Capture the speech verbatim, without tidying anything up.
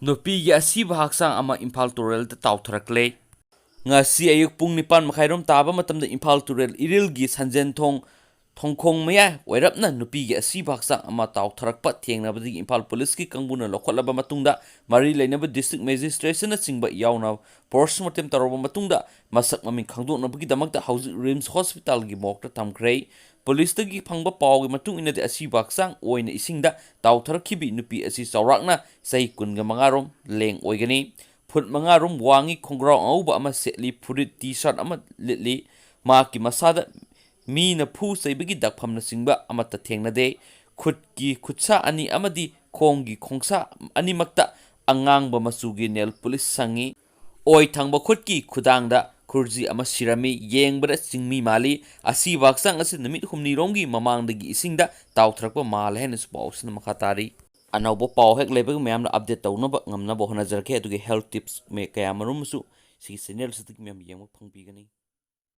ꯅꯨꯄꯤꯒꯤ ꯑꯁꯤꯕ ꯍꯛꯆꯥꯡ ꯑꯃ ꯏꯝꯐꯥꯜ ꯇꯨꯔꯦꯜꯗ ꯇꯥꯎꯊꯔꯛꯂꯦ꯫ ꯉꯁꯤ ꯑꯌꯨꯛ ꯄꯨꯡ ꯅꯤꯄꯥꯟ ꯃꯈꯥꯏꯔꯣꯝ ꯇꯥꯕ ꯃꯇꯝꯗ ꯏꯝꯐꯥꯜ ꯇꯨꯔꯦꯜ ꯏꯔꯤꯜꯒꯤ ꯁꯟꯖꯦꯟꯊꯣꯡ ꯊꯣꯡꯈꯣꯡ ꯃꯌꯥꯏ ꯑꯣꯏꯔꯞꯅ ꯅꯨꯄꯤꯒꯤ ꯑꯁꯤꯕ ꯍꯛꯆꯥꯡ ꯑꯃ ꯇꯥꯎꯊꯔꯛꯄ ꯊꯦꯡꯅꯕꯗꯒꯤ ꯏꯝꯐꯥꯜ ꯄꯨꯂꯤꯁꯀꯤ ꯀꯥꯡꯕꯨꯅ ꯂꯧꯈꯠꯂꯕ ꯃꯇꯨꯡꯗ ꯃꯔꯤ ꯂꯩꯅꯕ district magistrateꯅꯆꯤꯡꯕ ꯌꯥꯎꯅ postmortem ꯇꯧꯔꯕ ꯃꯇꯨꯡꯗ ꯃꯁꯛ ꯃꯃꯤꯡ ꯈꯪꯗꯣꯛꯅꯕꯒꯤꯗꯃꯛꯇ ꯍꯧꯖꯤꯛ RIMS hospitalꯒꯤ morgueꯇ ꯊꯝꯈ꯭ꯔꯦ꯫ ꯄꯨꯂꯤꯁꯇꯒꯤ ꯐꯪꯕ ꯄꯥꯎꯒꯤ ꯃꯇꯨꯡ ꯏꯟꯅꯗꯤ ꯑꯁꯤꯕ ꯍꯛꯆꯥꯡ ꯑꯣꯏꯅ ꯏꯁꯤꯡꯗ ꯇꯥꯎꯊꯔꯛꯈꯤꯕꯤ ꯅꯨꯄꯤ ꯑꯁꯤ ꯆꯥꯎꯔꯥꯛꯅ ꯆꯍꯤ ꯀꯨꯟꯒ ꯃꯉꯥꯔꯣꯝ ꯂꯦꯡ ꯑꯣꯏꯒꯅꯤ꯫ ꯐꯨꯠ ꯃꯉꯥꯔꯣꯝ ꯋꯥꯡꯉꯤ, ꯈꯣꯡꯒ꯭ꯔꯥꯎ ꯑꯉꯧꯕ ꯑꯃ ꯁꯦꯠꯂꯤ, ꯐꯨꯔꯤꯠ T-shirt ꯑꯃ ꯂꯤꯠꯂꯤ꯫ ꯃꯍꯥꯛꯀꯤ ꯃꯁꯥꯗ ꯃꯤꯅ ꯐꯨ ꯆꯩꯕꯒꯤ ꯗꯛꯐꯝꯅꯆꯤꯡꯕ ꯑꯃꯠꯇ ꯊꯦꯡꯅꯗꯦ꯫ ꯈꯨꯠꯀꯤ ꯈꯨꯠꯁꯥ ꯑꯅꯤ ꯑꯃꯗꯤ ꯈꯣꯡꯒꯤ ꯈꯣꯡꯁꯥ ꯑꯅꯤꯃꯛꯇ ꯑꯉꯥꯡꯕ ꯃꯆꯨꯒꯤ nail polish ꯁꯪꯉꯤ꯫ ꯑꯣꯏ ꯊꯪꯕ ꯈꯨꯠꯀꯤ ꯈꯨꯗꯥꯡꯗ ꯈꯨꯔꯖꯤ ꯑꯃ ꯁꯤꯔꯝꯃꯤ꯫ ꯌꯦꯡꯕꯗ ꯆꯤꯡꯃꯤ ꯃꯥꯜꯂꯤ꯫ ꯑꯁꯤꯕ ꯍꯛꯆꯥꯡ ꯑꯁꯤ ꯅꯨꯃꯤꯠ ꯍꯨꯝꯅꯤꯔꯣꯝꯒꯤ ꯃꯃꯥꯡꯗꯒꯤ ꯏꯁꯤꯡꯗ ꯇꯥꯎꯊꯔꯛꯄ ꯃꯥꯜꯂꯦ ꯍꯥꯏꯅꯁꯨ ꯄꯥꯎꯁꯤꯅ ꯃꯈꯥ ꯇꯥꯔꯤ꯫ ꯑꯅꯧꯕ ꯄꯥꯎ ꯍꯦꯛ ꯂꯩꯕꯒ ꯃꯌꯥꯝꯅ update ꯇꯧꯅꯕ ꯉꯝꯅꯕ ꯍꯣꯠꯅꯖꯔꯛꯀꯦ꯫ ꯑꯗꯨꯒ health tips ꯃꯌꯥꯝ ꯀꯌꯥ ꯃꯔꯨꯝ ꯑꯃꯁꯨ ꯁꯤꯒꯤ channelꯁꯤꯗꯒꯤ ꯃꯌꯥꯝ ꯌꯦꯡꯕ ꯐꯪꯕꯤꯒꯅꯤ꯫